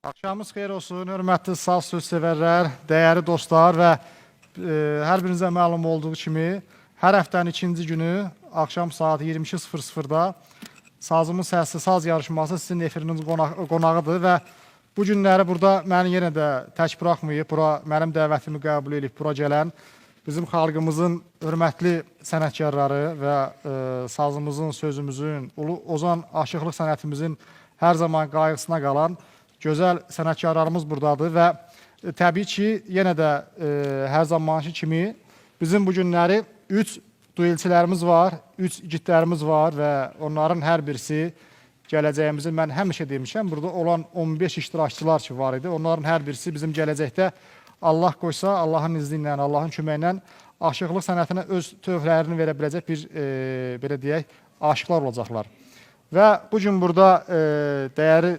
Axşamınız xeyir olsun, hörmətli saz söz sevərlər, dəyərli dostlar və hər birinizə məlum olduğu kimi hər həftənin ikinci günü axşam saat 22:00-da Sazımın Səsi saz yarışması sizin efiriniz qonağıdır və bu günləri burada məni yenə də tək buraxmayıb, bura mənim dəvətimi qəbul edib bura gələn bizim xalqımızın hörmətli sənətkarları və sazımızın, sözümüzün, ulu ozan aşıqlıq sənətimizin hər zaman qayğısına qalan gözəl sənətkarlarımız buradadır və təbii ki, yenə də hər zamanki kimi bizim bu günləri 3 duelçilərimiz var, 3 igidlərimiz var və onların hər birisi gələcəyimizi mən həmişə demişəm, burada olan 15 iştirakçılar ki var idi, onların hər birisi bizim gələcəkdə Allah qoysa, Allahın izni ilə, Allahın köməyi ilə aşıqlıq sənətinə öz töhfələrini verə biləcək bir belə deyək, aşıqlar olacaqlar. Və bu gün burada dəyərli